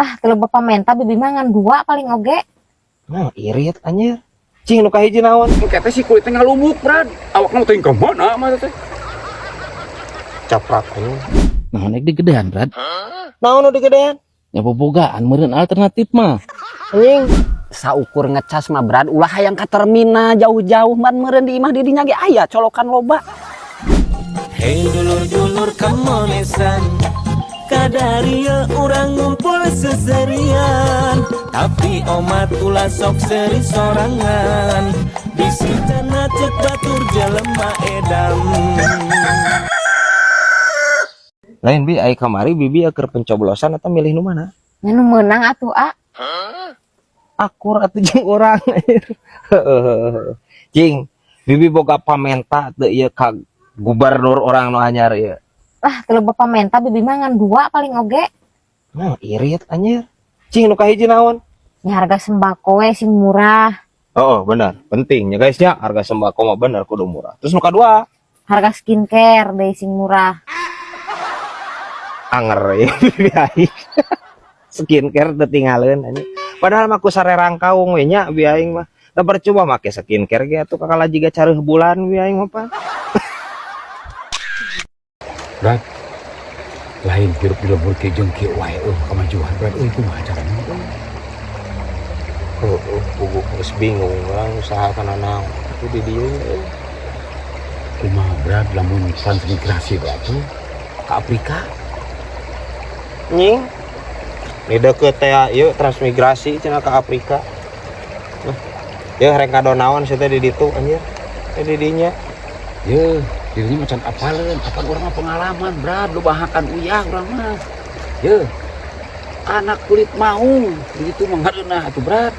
Ah, kalau bapak menta bibi mah ngan dua paling oge. Nah, irit anjir. Cing nu kahiji naon? Engke teh si kulitnya ngalumuk, Brad. Awakna teh ka mana mah teh? Caprak anjing. Nah, naik digedean, Brad. Naon nu digedean? Ya bobogaan meureun alternatif mah. Anjing. Saukur ngecas mah, Brad, ulah hayang ka terminal jauh-jauh man meureun di imah di dinya ge aya colokan loba. Hei dulur-dulur kemonesan, kadaria urang ngumpul seserian. Tapi omat ulah sok seri sorangan. Bisi cenah cek batur jelema edan. Lain bi ai kamari bibi keur pencoblosan atau milih nu mana? Nya nu meunang atuh, ah. Akur atuh jeung urang anjir. Cing, bibi boga pamenta teu ieu ka gubernur urang nu anyar ieu? Ah, kalau bapak menta bibi mah ngan dua paling oge. Nah, irit anjir. Cing nu kahiji naon? Nya harga sembako we sing murah. Oh, benar. Penting ya guys ya, harga sembako mah bener kudu murah. Terus nu kadua? Harga skincare deui sing murah. Anger ya bibi aing. Skincare teu tinggalin anjing. Padahal mah ku sarerangkaung we nya bi aing mah. Da percuma make skincare ge atuh kakala jiga careuh bulan bi aing mah pan. Brad. Lain hirup di lembur kieu jeung kieu wae euy kamajuan, Brad, euy kumaha carana euy? Heeh, puguh geus bingung urang usaha kana naon. Atuh di dieu euy. Kumaha, Brad, lamun transmigrasi we atuh ka Afrika? Nying. Di deket teh ieu transmigrasi cenah ka Afrika. Nah, yeuh rek ngadon naon sia teh di ditu anjir. Eh di dinya. Yeuh, dirinya macan apaleun, apan urang mah pengalaman, Brad, lu bahakan uyah urang mah. Yeuh. Anak kulit maung, begitu mah ngareunah atuh, Brad.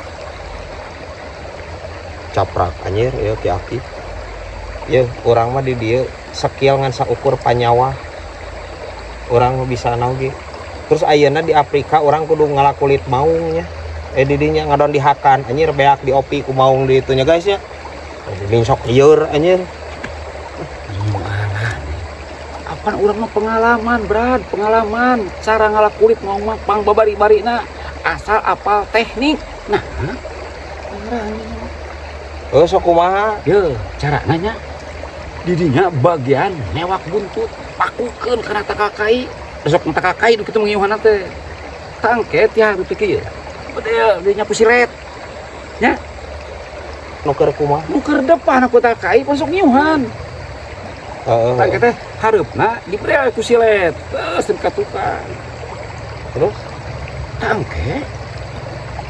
Caprak anjir ieu Ki Aki. Yeuh, urang mah di dieu skill ngan saukur panyawa. Urang mah bisa oge. Terus ayeuna di Afrika urang kudu ngala kulit maung nya. Eh di dinya ngadon dihakan anjir beak diopi ku maung di itunya guys ya. Di sok lieur anjir. Apan urang mah pengalaman, Brad, pengalaman cara ngala kulit maung mah pang babari-barina asal apal teknik. Nah, Oh, sok kumaha? Ye, cara nanya didinya bagian newak buntut pakukeun kana takakai besok takakai nu kitu mengiuhana teh tangke tiang teh kieu bedel dia nyapu silet nya. Nu keur kumaha? Nu keur depan aku takakai masuk ngiuhan. Heeh. Tangke teh hareupna dibedel ku silet terus ka tukang. Terus? Tangke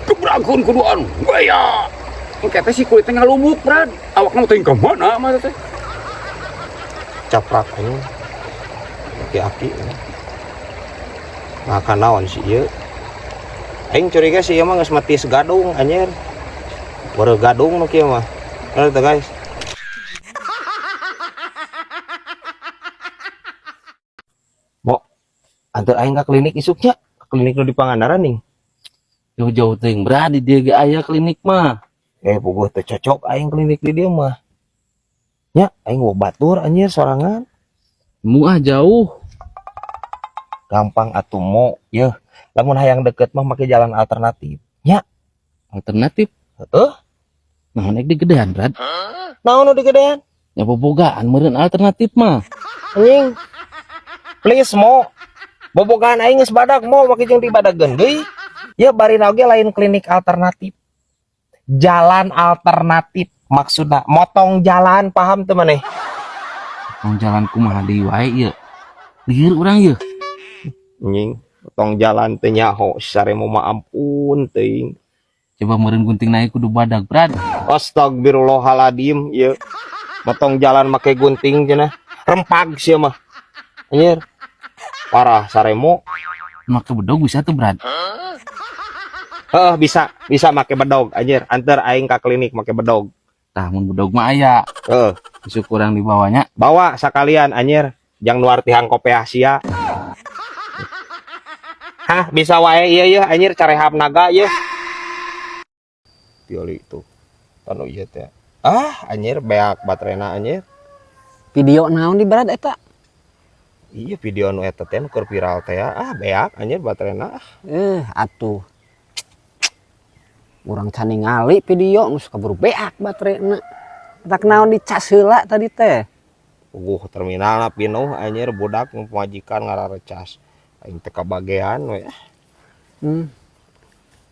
gebrakeun kuduan gaya engke teh si kulitnya ngalumuk, Brad, awakna teh ka mana mah teh. Caprak anjing. Ki Aki. Makan naon sih ieu? Aing curiga sih ieu mah geus mati segadung anjir. Baru gadung nu kieu mah. Bener teh guys. Mo, antar aing ka klinik isuknya. Ka klinik nu di Pangandaran nih. Jauh-jauh teuing, Brad, di dieu ge aya klinik mah. Eh, puguh teu cocok aing klinik di dieu mah. Nya, aing mau batur anjir sorangan. Mu ah jauh. Gampang atuh mo, yeuh. Lamun hayang deket mah make jalan alternatif. Nya. Alternatif? Heeh. Nah, naik digedean, Brad. Naon nu digedean? Ya bobogaan meureun alternatif mah. Anjing. Please mo. Bobogaan aing geus badag mo make jeung dibadageun deui. Ya bari oge lain klinik alternatif. Jalan alternatif maksudna motong jalan, paham teu maneh? Motong jalan kumaha deui wae ieu. Lieur urang ieu. Anjing, motong jalan teu nyaho saremo mah ampun teuing. Coba meureun gunting naik kudu badag, Brad. Astagfirullahaladzim ieu. Motong jalan make gunting cenah. Rempag sia mah. Anjir. Parah saremo. Make bedog bisa tuh, Brad? Heeh, bisa, bisa make bedog anjir. Antar aing ka klinik make bedog. Tah mun bedog mah aya. Heeh. Besok kurang dibawanya. Bawa sakalian anjir. Jang nuar tihang kopeah sia. Hah, bisa wae ieu ieu anjir carehap naga ieu. Tioli itu. Tanu ieu teh. Ah, anjir beak baterena anjir. Video naon di Brad eta? Iya video nu eta teh nu keur viral teh ah beak anjir baterena ah. Atuh. Urang can ningali video geus keburu beak baterena. Tak naon dicas heula tadi teh. Puguh terminal pinuh anjir budak pamajikan ngararecas. Aing teh kabagean we.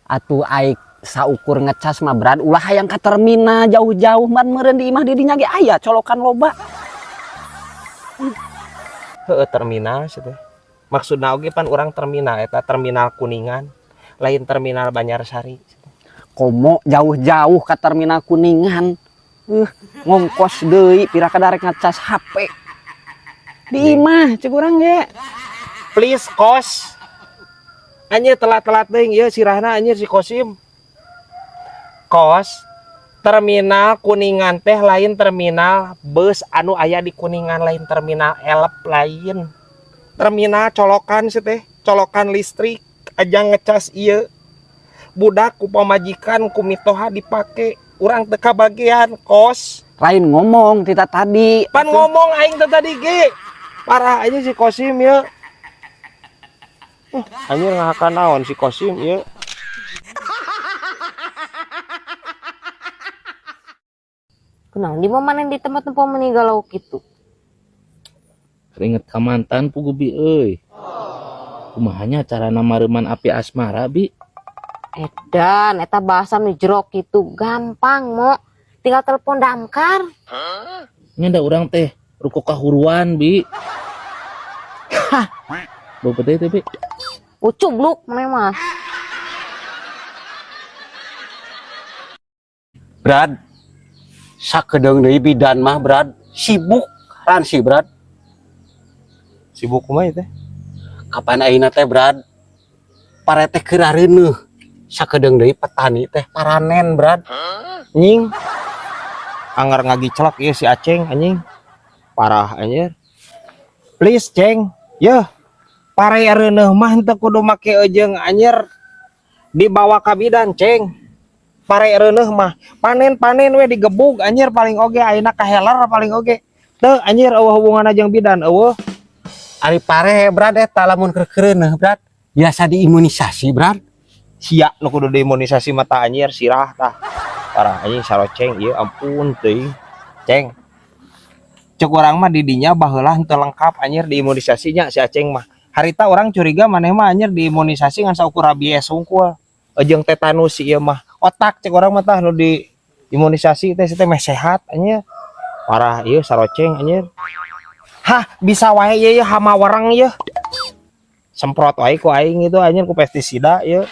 Atuh aing saukur ngecas mah Brad ulah hayang ka terminal jauh-jauh man meureun di imah di dinya ge aya colokan loba. Heeh terminal sih teh. Maksudna oge pan urang terminal eta terminal Kuningan, lain terminal Banjarsari. Komo jauh-jauh ka terminal Kuningan. Ngongkos deui pira kadarek ngecas HP. Di imah cek urang ge. Please kos. Anjir telat-telat deui ieu sirahna anjir si Kosim. Kos terminal Kuningan teh lain terminal bus anu aya di Kuningan, lain terminal elep lain. Terminal colokan sih teh, colokan listrik aja ngecas ieu. Budak ku pamajikan ku mitoha dipake, urang teu kabagean kos. Lain ngomong tita tadi. Pan ngomong aing teh tadi ge. Parah aja si Kosim ieu. Anjir ngahakan naon si Kosim ieu. Kunaon di mana di tempat tempat meninggal lauk gitu. Keringet ka mantan pugu bi euy. Kumahanya cara mareuman api asmara bi? Edan, eta bahasa nu jerok gitu gampang mo. Tinggal telepon damkar. Nya da urang teh ruko kahuruan bi. Hah. Bau petai teh bi. Ucubluk maneh mah. Brad, sakedeung deui bidan mah Brad, sibuk ransi Brad. Sibuk kumaha teh? Kapan ayeuna teh Brad? Pare teh keur areuneuh. Sakedeung deui petani teh paranen Brad. Nying. Anggar ngagicelak ieu si Aceng anjing. Parah anjir. Please Ceng, yeuh. Pare reuneuh mah henteu kudu make eujeung anjir. Dibawa ka bidan Ceng. Pare reuneuh mah panen-panen we digebug anjir paling oge ayeuna kaheler paling oge. Teu anjir eueuh hubunganna jeung bidan eueuh. Ari pare Brad eta lamun keur reuneuh Brad, biasa diimunisasi Brad. Sia nu kudu diimunisasi mata anjir sirah tah. Parah anjing saroceng ieu ampun teuing. Ceng. Cek urang mah di dinya baheula henteu lengkap anjir diimunisasinya si Aceng mah. Harita orang curiga maneh mah anjir diimunisasi ngan saukur rabies hungkul. Jeung tetanus si ieu mah. Otak cek urang mah tah nu diimunisasi teh si teh meh sehat anjir. Parah ieu saroceng anjir. Hah, bisa wae ieu hama warang ieu. Semprot wae ku aing itu anjir ku pestisida ieu.